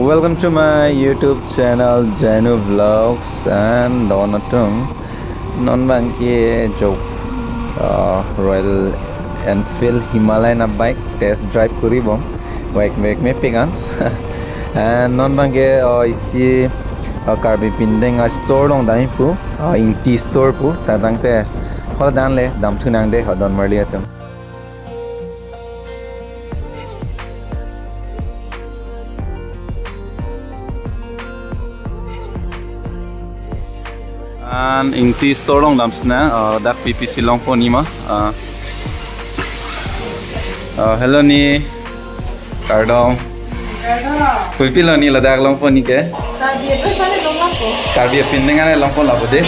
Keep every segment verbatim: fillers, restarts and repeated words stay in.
Welcome to my YouTube channel, Jainu Vlogs, and don atum, non abangke jo, uh, Royal Enfield Himalayan a bike test drive kori bom, bike bike mepik an. And non abangke, uh, isi, uh, Karbi Pindeng a store along damji pu, uh, Ingti store pu, ta tangte, hala dan le, damthu nang de, ho don marli atum. An Ingti store along damsi nang, uh, dak P P C longpo ni ma. Uh, uh, hello ni, kardom. Kardom. Kopi lo ni ladak longpo ni ke? Karbi address ane longpo. Karbi Pindeng ane longpo lapu de.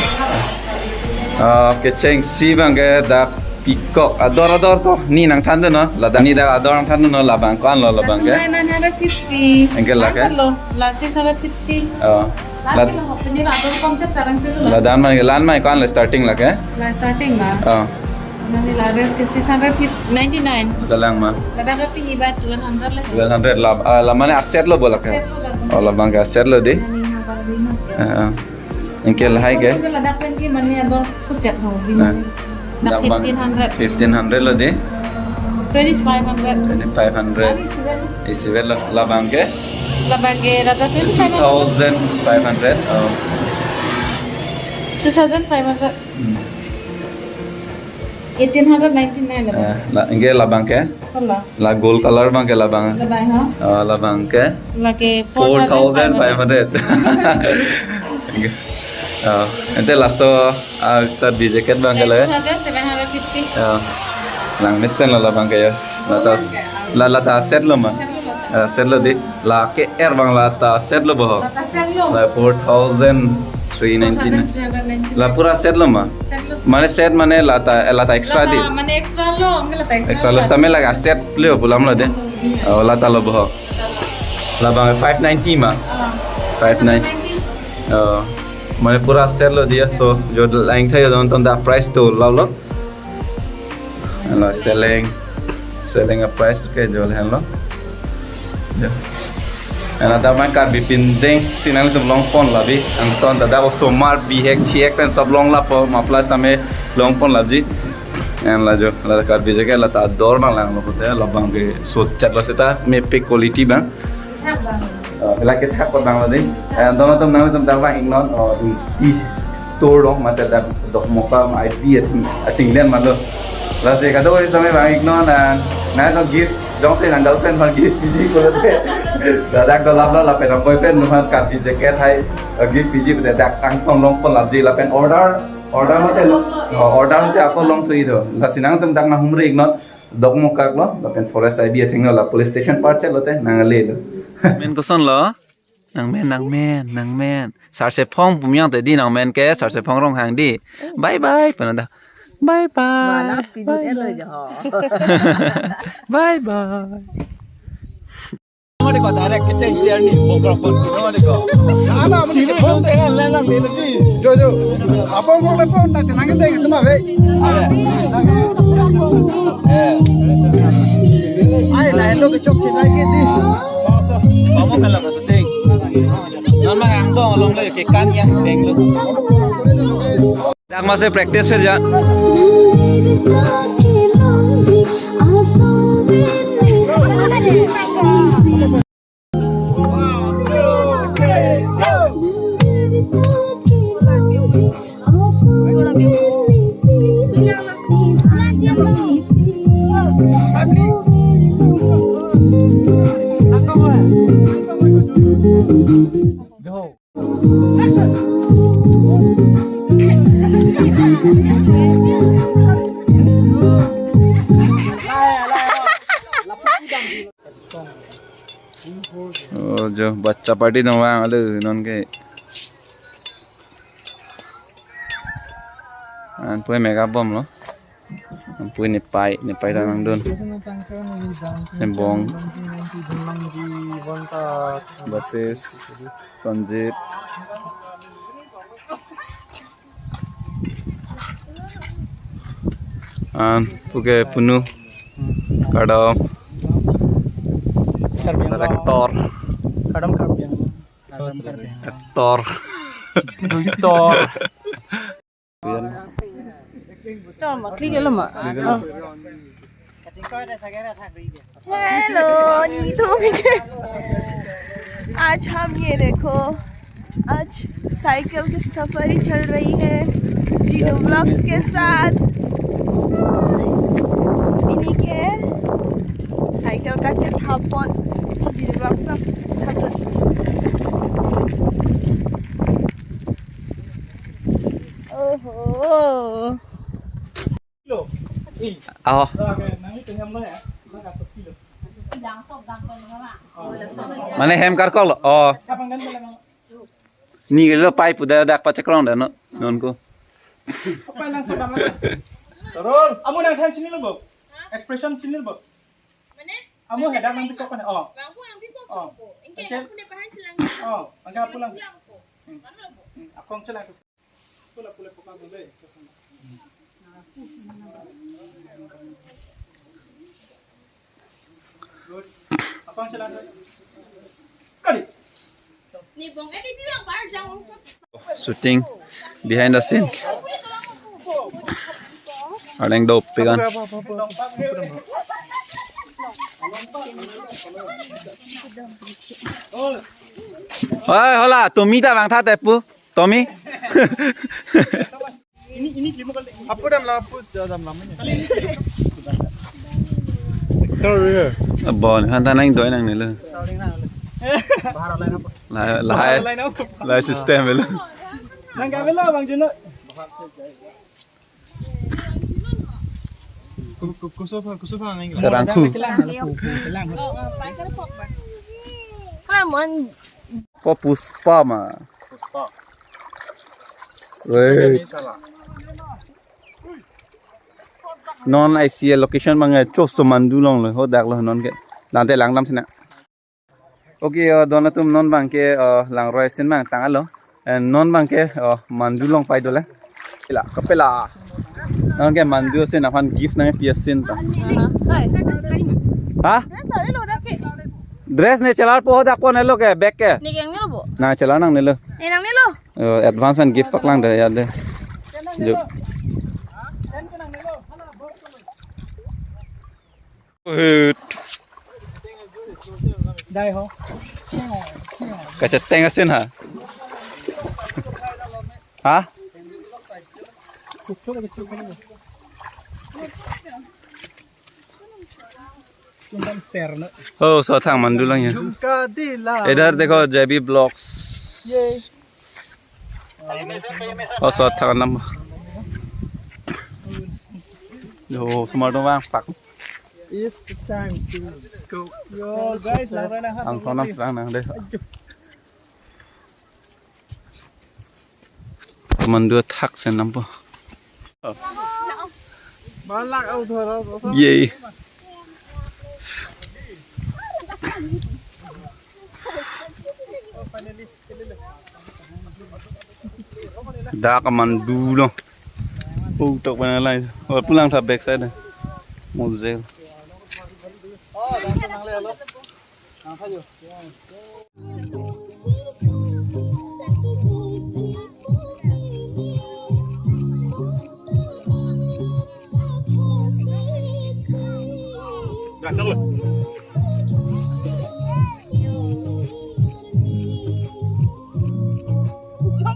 Uh, kechengsi abangke dak Peacock ador ador to ni nangthandunnon, ladak ni dak ador nangthandunnon, labang ko-an lo labang ke? Nine hundred fifty. Anke la ke? Nine lo, la six hundred fifty. Oh. Lake la lo, pini la ador konsep charang sih lo. La dan mai, la-an mai ko-an lo starting la ke? La starting ma. Oh. Nani la range ke six hundred ninety-nine. Dalang ma. Ladak ke pini ba twelve hundred le. Twelve hundred la, ah, la mane a set lo bo la ke? Set lo la. Oh, labang ke a set lo de. Nani ha ba ri no. Ah, ah. Anke lahai ke? Ladak pen ke mane ador subject ho, di. Nah. Dak fifteen hundred. Fifteen hundred lo de. Twenty-five hundred. Twenty-five hundred. Isi vel lo, labang ke? Labang ke rata twenty-five hundred. Two thousand five hundred. Oh. Two thousand five hundred. Hmm. Eighteen hundred ninety-nine lo. Eh, la, anke labang ke? Hala. La gold color abangke labang. Labang, ha? Oh, labang ke? Lake four thousand five hundred. Oh, ante laso, ah, Karbi jacket abangke la? Two thousand seven hundred fifty. Oh. Nang mesen lo labang ke ya. La ta, la, la ta set lo ma? Set lo, la. Ah, set lo de. La ke er abang la ta set lo bo. La ta set lo. La four thousand three ninety-nine. Four thousand three hundred ninety-nine. La pura set lo ma? Set lo. Mane set mane la ta, la ta extra di? La ta mane extra lo, anke la ta extra. Extra lo, lo. Same la set le pulam lo de. Oh, la ta lo bo. La abang five ninety ma? Ah. Five ninety. Oh. Mane pura set lo dia. So, jo lain tha jo don ton dak price to lo lo. Hala selling, selling a price ke jo lahenlo. Ya. Hala ta ma Karbi Pindeng si nanglitum longpon labi. Angton ta dak osomar bihek chihek pen sab long lapo, muffler tame longpon laji. An la jo, la Karbi jacket la ta ador abang langlo pute, labang ke sochat lo seta, mepik quality abang. Thak abang. Oh, lake thak abang lo de. Eh, don atum nanglitum dak abang iknon, oh, Ingti store lo, mate dak Dokmoka ma I P aching, achinglen ma lo. Lasi kadokave abang iknon, ah, nangtum gift, jongsi nang girlfriend ma gift piji pulote. Ladak dolap lo lapen boyfriend nuhan Karbi jacket hai, eh, gift piji pulote dak angton longpon laji lapen order, order mate lo, oh, order mate ako longthu ido. Lasi nangtum dak nanghumri iknon, Dokmoka lo, lapen Forest I B athengno la police station parchet lote, nang ale lo. Men koson lo? Nangmen, nangmen, nangmen. Sarsephong pumyang te di nangmen ke, Sarsephong Ronghang di. Bye bye, pano da. Bye bye. Mana pidun elo jo. Bye bye. Mari ko direct kecheng share ni, bongkrok pon. Mari ko. Ana mari chini phone te kan lenang ni lagi. Jo jo. Apa mau telepon tak tenang deh itu mah, be. Ada. Eh. Ai lah lo kechok sini lagi di. Kamu kan lah shooting. Non ma angdong along le ke kan yang teng lo. Dak masi practice phir ja. Oh, jo, bacha party dong vang, alu, non ke. An pui mega bom lo. An pui nepai, nepai ta nangdun. Nebong. Basis, Sanjit. An puke punu. Kardom. Karbi Anglong. Director. Kardom Karbi Anglong. Actor. Actor. Tama, klik alam ma. Oh. Hello, Neetu भी के। आज हम ये देखो, आज साइकिल की सफारी चल रही है जीनू व्लॉग्स के साथ। Pini ke cycle kachethap pon, Jinu Vlogs lo thap. Oho. Aho. Mane hem karkok lo. Oh. Neli lo pai pu dak dak pachekrong da no. Non ko. Pai lang sa dam lang. Rol. Amo nangthan chinilo bo. Expression chinilo bo. Mane? Amo hedak nangpikok ko na. Oh. Bang pu nangpikok ko. Ingke. Bang pu ne pahan chilang. Oh, angka pulang. Pulang ko. Hmm. Akong chilang. Pula pula focus deh. Good. Akong chilang. Kali. Shooting behind the scene. Arleng dopik an. Oi, hola, tumi ta vangtha tepu. Tumi. Apu damlo, apu damlo. Actor ya. Bon, han ta nangdoi nangnelo. Lahai, lahai, lahai system lo. Nang kami lo, Bang Juno. Ku-, ku-, kusofa, kusofa nang. Sarangku. Kilang, kilang. Lamon. Po Puspa ma. Puspa. Wait. Ini salah. Non I C L location bang, eh, chos to Mandu along lo, ho dak lo non ke. Lante langdam sina. Okay, uh, don atum, non bang ke, uh, langroi asin bang tanglo. And non bang ke, uh, Mandu along pai dole. Pela, kapela. Non ke Mandu asin aphan gift nangpi asin ta. Aha. Hai. Ha? Dress ne chelarpo, dak ponlo ke, bag ke. Ne keng ne lo bo? Na chelar nangnelo. Ne nangnelo. Oh, advance pen gift paklang dei ya dei. Jo. Hut. Dai ho. Kacheteng asin ha. Ha? Kukchok aja kukchok. Kuntan ser na. Oh, so thang Mandu along ya. Jhumka dila. Idhar dekho, J B Vlogs. Yay. Oh, so thang nam. Yo, smart dong bang, pak. It's the time to go. Yo, guys, lang rena ha. Ang thonam lang nang dei. Aduh. Mandu athak sen nampo. Balak au thora. Yay. Dak Mandu along. Oh, tok mana lain. Oh, pulang tha back side. Mozel.